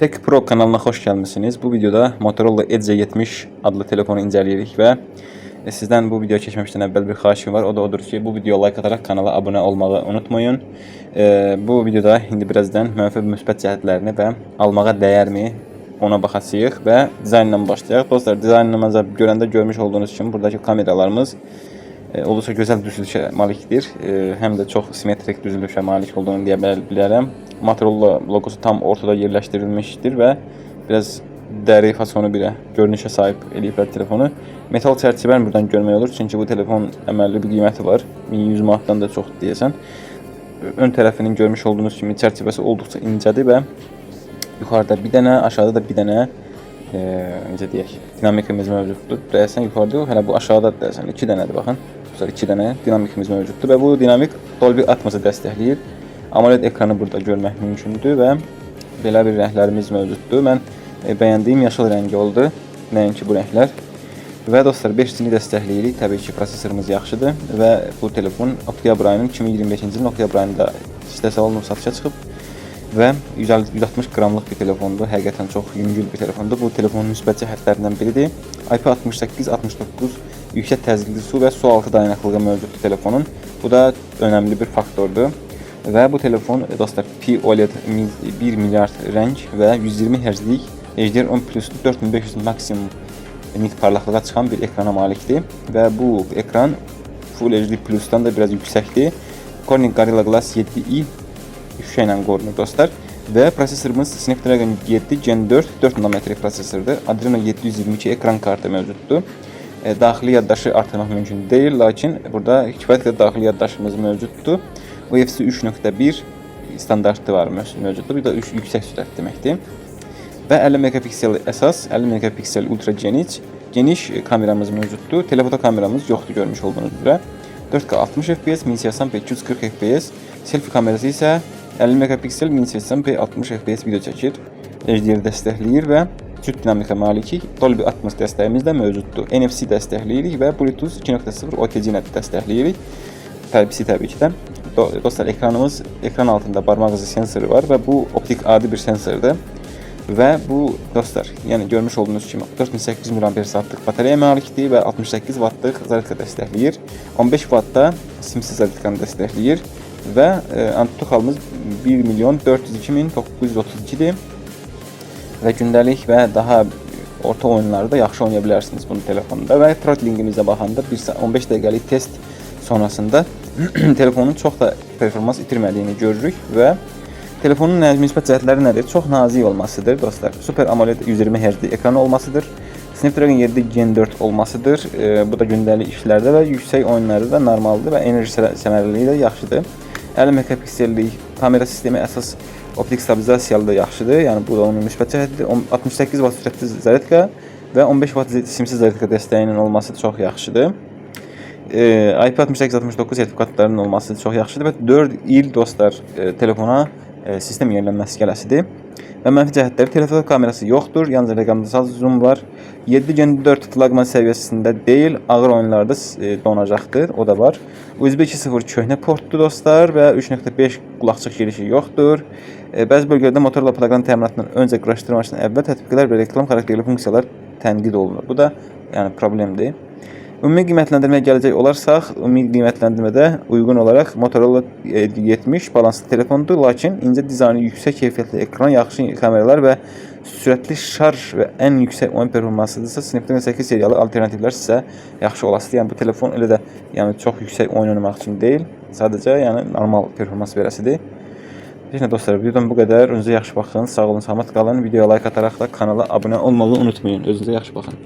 Tech Pro kanalına xoş gəlmisiniz. Bu videoda Motorola Edge 70 adlı telefonu incələyirik və sizdən bu videoya keçməmişdən əvvəl bir xahişim var. O da odur ki, bu videoya like ataraq kanala abunə olmağı unutmayın. Bu videoda indi birazdan mənfi və müsbət cəhətlərini və almağa dəyərmi ona baxacağıq və dizaynla başlayaq. Dostlar, dizaynla məncə görəndə görmüş olduğunuz kimi buradakı kameralarımız olduqca gözəl düzülüşə malikdir. Həm də çox simmetrik düzülüşə malik olduğunu deyə bilərəm. Motorola logosu tam ortada yerləşdirilmişdir və biraz dəri fasonu bir görünüşə sahib eləyiblər telefonu. Metal çərçivəni buradan görmək olur, çünki bu telefon əməlli bir qiyməti var. 1100 manatdan da çox deyəsən. Ön tərəfinin görmüş olduğunuz kimi çərçivəsi olduqca incədir və yuxarıda bir dənə, aşağıda da bir dənə necə deyək, dinamikimiz mövcuddur. Deyəsən yuxarıda yox, hələ bu aşağıda deyəsən iki dənədir baxın. Dostlar, iki dənə dinamikimiz mövcuddur və bu dinamik Dolby Atmos-u dəstəkləyir. AMOLED ekranı burada görmək mümkündür və belə bir rənglərimiz mövcuddur. Mən bəyəndiyim yaşıl rəngi oldu. Nəinki bu rənglər. Və dostlar, 5G-ni dəstəkləyirik. Təbii ki, prosesorumuz yaxşıdır və bu telefon oktyabr ayının 2025-ci ilin oktyabr ayında istehsal olunub satışa çıxıb və 150 160 qramlıq bir telefondur. Həqiqətən çox yüngül bir telefondur. Bu telefonun müsbət cəhətlərindən biridir. IP68, 69 yüksək təzyiqli su və su altı dayanıqlığı mövcuddur telefonun. Bu da önəmli bir faktordur. Və bu telefon dostlar, P OLED 1 milyard rəng və 120 Hz-lik HDR10 Plus 4500 maksimum nit parlaqlığa çıxan bir ekrana malikdir və bu ekran Full HD Plus-dan da biraz yüksəkdir. Corning Gorilla Glass 7i şüşə ilə qorunur dostlar. Və prosesorumuz Snapdragon 7 Gen 4 4 nanometr prosesordur. Adreno 722 ekran kartı mövcuddur. Daxili yaddaşı artırmaq mümkün deyil, lakin burada kifayət qədər daxili yaddaşımız mövcuddur. UFS 3.1 standartı var mövcuddur. Bu da yüksək sürət deməkdir. Və 50 megapiksel əsas, 50 megapiksel ultra geniş kameramız mövcuddur. Telefoto kameramız yoxdur görmüş olduğunuz üzrə. 4K 60 FPS, 1080p 240 FPS, selfie kamerası isə 50 megapiksel 1080p 60 FPS video çəkir. HDR dəstəkləyir və cüt dinamika malikik. Dolby Atmos dəstəyimiz də mövcuddur. NFC dəstəkləyirik və Bluetooth 2.0 OTG ilə dəstəkləyirik. Type-C təbii ki də. Dostlar, ekranımız ekran altında barmaq izi sensoru var və bu optik adi bir sensordur. Və bu dostlar, yəni görmüş olduğunuz kimi 4800 mAh batareyaya malikdir və 68 wattlıq zaryadka dəstəkləyir. 15 watt da simsiz zaryadkanı dəstəkləyir və Antutu xalımız 1 milyon 402 932-dir. Və gündəlik və daha orta oyunlarda yaxşı oynaya bilərsiniz bunu telefonda və throttlingimizə baxanda 1 15 dəqiqəlik test sonrasında telefonun çox da performans itirmədiyini görürük və telefonun müsbət cəhətləri nədir? Çox nazik olmasıdır dostlar. Super AMOLED 120 Hz ekranı olmasıdır. Snapdragon 7 Gen 4 olmasıdır. Bu da gündəlik işlərdə və yüksək oyunlarda da normaldır və enerji səmərəliliyi də yaxşıdır. 50 megapiksellik kamera sistemi əsas optik stabilizasiyalı da yaxşıdır. Yəni bu da onun müsbət cəhətidir. 68 watt sürətli zaryadka və 15 watt simsiz zaryadka dəstəyinin olması çox yaxşıdır. IP68-69 sertifikatlarının olması çox yaxşıdır və 4 il dostlar, telefona sistem yenilənməsi gələsidir. Və mənfi cəhətləri: telefoto kamerası yoxdur, yalnız rəqəmsal zoom var. 7 Gen 4 flaqman səviyyəsində deyil, ağır oyunlarda donacaqdır, o da var. USB 2.0 köhnə portdur dostlar və 3.5 qulaqcıq girişi yoxdur. Bəzi bölgələrdə Motorola proqram təminatından öncə quraşdırılmasından əvvəl tətbiqlər və reklam xarakterli funksiyalar tənqid olunur. Bu da yəni problemdir. Ümumi qiymətləndirməyə gələcək olarsak, ümumi qiymətləndirmədə uyğun olaraq Motorola 70 balanslı telefondur, lakin incə dizaynı, yüksək keyfiyyətli ekran, yaxşı kameralar və sürətli şarj və ən yüksək oyun performansıdırsa, Snapdragon 8 seriyalı alternativlər sizə yaxşı olasıdır. Yəni bu telefon elə də yəni çox yüksək oyun oynamaq üçün deyil, sadəcə yəni normal performans verəsidir. Heç nə dostlar, videodan bu qədər. Özünüzə yaxşı baxın, sağ olun, salamat qalın. Videoya like ataraq da kanala abunə olmağı unutmayın. Özünüzə yaxşı baxın.